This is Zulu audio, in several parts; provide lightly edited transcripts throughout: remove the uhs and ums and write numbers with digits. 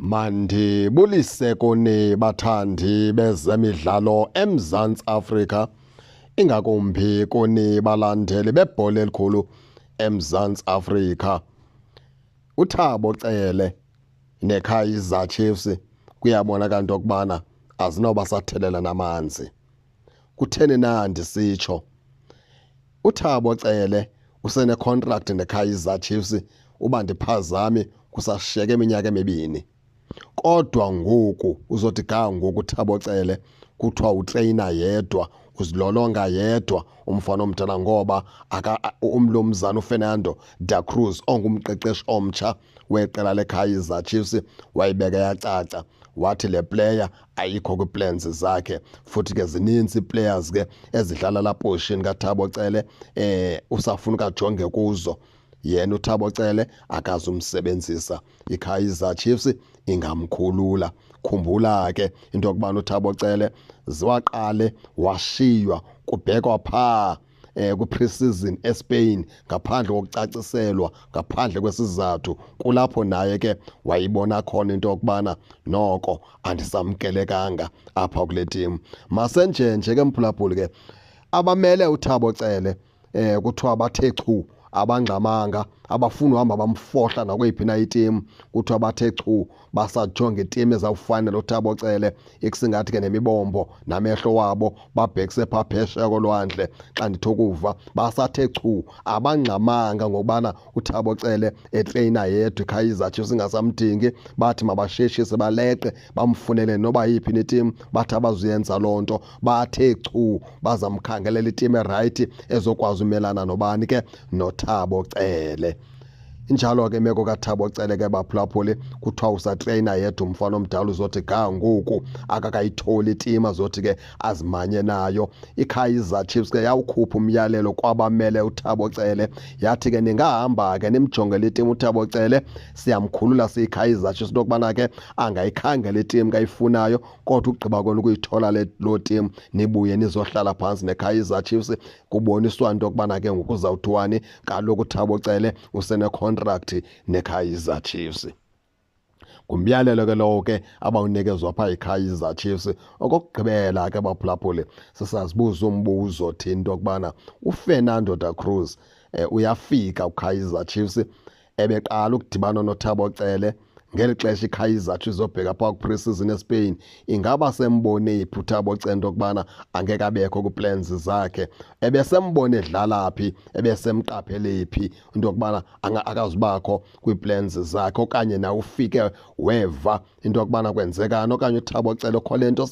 Mandibulise kuni bathandi bezemidlalo eMzantsi Afrika, ingakumbi kuni balandeli bebhola elikhulu eMzantsi Afrika. UThabo Cele neKaizer Chiefs kuyabonakala into yokubana azinoba sathelela namanzi. Kutheni na ndisitsho? UThabo Cele usene-contract neKaizer Chiefs, uba ndiphazami kusashiyeke iminyaka emibini. Kodwa ngoku uzothi ga ngoku uThabo Cele kuthiwa utreyina yedwa, uzilolonga yedwa umfana omdala, ngoba umlumzana uFernando da Cruz ongumqeqeshi omtsha weqela leKaizer Chiefs wayibeka yacaca, wathi le player ayikho kwi-plans zakhe. Futhi ke zininzi players ke ezidlala la position kaThabo Cele, usafuna ukajonge kuzo. Yena uThabo Cele akazumsebenzisa, iKaizer Chiefs ingamkhulula. Khumbula ke into yokubana uThabo Cele ziwaqale washiywa kubhekwa phaa ku-pre-season eSpain ngaphandle kokucaciselwa, ngaphandle kwesizathu. Kulapho naye ke wayibona khona into yokubana noko andisamkelekanga apha kule team. Masenjenje ke mphulaphuli ke, abamele uThabo Cele kuthiwa bathe chu, abangxamanga, abafuni uhamba bamfohla nakweyiphi na itimu. Kuthiwa bathe chu, basajonga itimu ezawufanela uThabo Cele, ikusingathi ke nemibombo namehlo wabo babhekise phaa phesheya kolwandle. Xa ndithi ukuva, basathe chu, abangxamanga ngokubana uThabo Cele etreyina yedwa, iKaizer Chiefs ingasamdingi. Bathi mabasheshise baleqe bamfunele noba yiphi netimu, bathi abazuyenza loo nto. Bathe chu, bazamkhangelela itimu erayithi ezokwazi umelana nobani ke, noThabo Cele. Injalo ke imeko kaThabo Cele ke baphulaphuli, kuthiwa usatreyina yedwa umfana omdala, uzothi ga ngoku akakayitholi itimu azothi ke azimanye nayo. IKaizer Chiefs ke yawukhupha umyalelo kwabamele uThabo Cele, yathi ke ningahamba ke nimjongele itimu uThabo Cele, siyamkhulula siyiKaizer Chiefs into yokubana ke angayikhangela itimu kayifunayo, kodwa ugqiba kona ukuyithola loo timu nibuye nizohlala phantsi neKaizer Chiefs, kuboniswa into yokubana ke ngoku uzawuthiwani. Kaloku uThabo Cele usene-contract neKaizer Chiefs. Ngumyalelo ke lowo ke abawunikezwa phaa yiKaizer Chiefs. Okokugqibela ke baphulaphuli, sisazibuza umbuzo thina into yokubana uFernando da Cruz uyafika uKaizer Chiefs, ebeqala ukudibana noThabo Cele ngeli xesha iKaizer Chiefs izobheka phaa ku-pre-season eSpain. Ingaba sembone phi uThabo Cele into yokubana angeke abekho kwi-plans zakhe? Ebesembone edlala phi? Ebesemqaphele phi into yokubana akazubakho kwii-plans zakhe? Okanye nawe ufike weva into yokubana kwenzekani? Okanye uThabo Cele kho le nto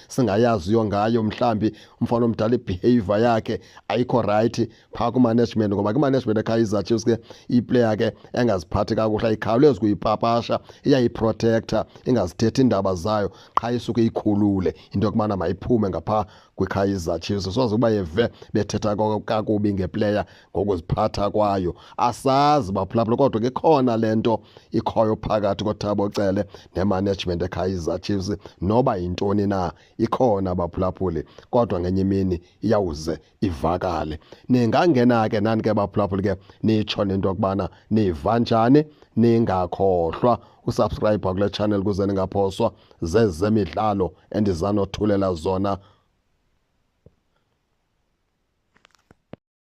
singayaziyo ngayo? Mhlawumbi umfana omdala i-behavior yakhe ayikho right phaa ku-management, ngoba kwi-management eKaizer Chiefs ke iplayer ke engaziphathi kakuhle ayikhawulezi kuyipapasha, iyayiprotecta, ingazithethi iindaba zayo, qha isuke iyikhulule into yokubana mayiphume ngaphaa kwiKaizer Chiefs. Soze uba yeve bethetha kakubi ngeplayer ngokuziphatha kwayo. Asazi baphulaphula, kodwa ke khona le nto ikhoyo phakathi koThabo Cele nemanagement eKaizer Chiefs, noba yintoni na ikhona baphulaphuli, kodwa ngenye imini iyawuze ivakale. Ningangena ke nani ke baphulaphuli ke nitsho nento yokubana niva njani. Ningakhohlwa usubscribe kule channel ukuze ningaphoswa zezemidlalo endizanothulela zona.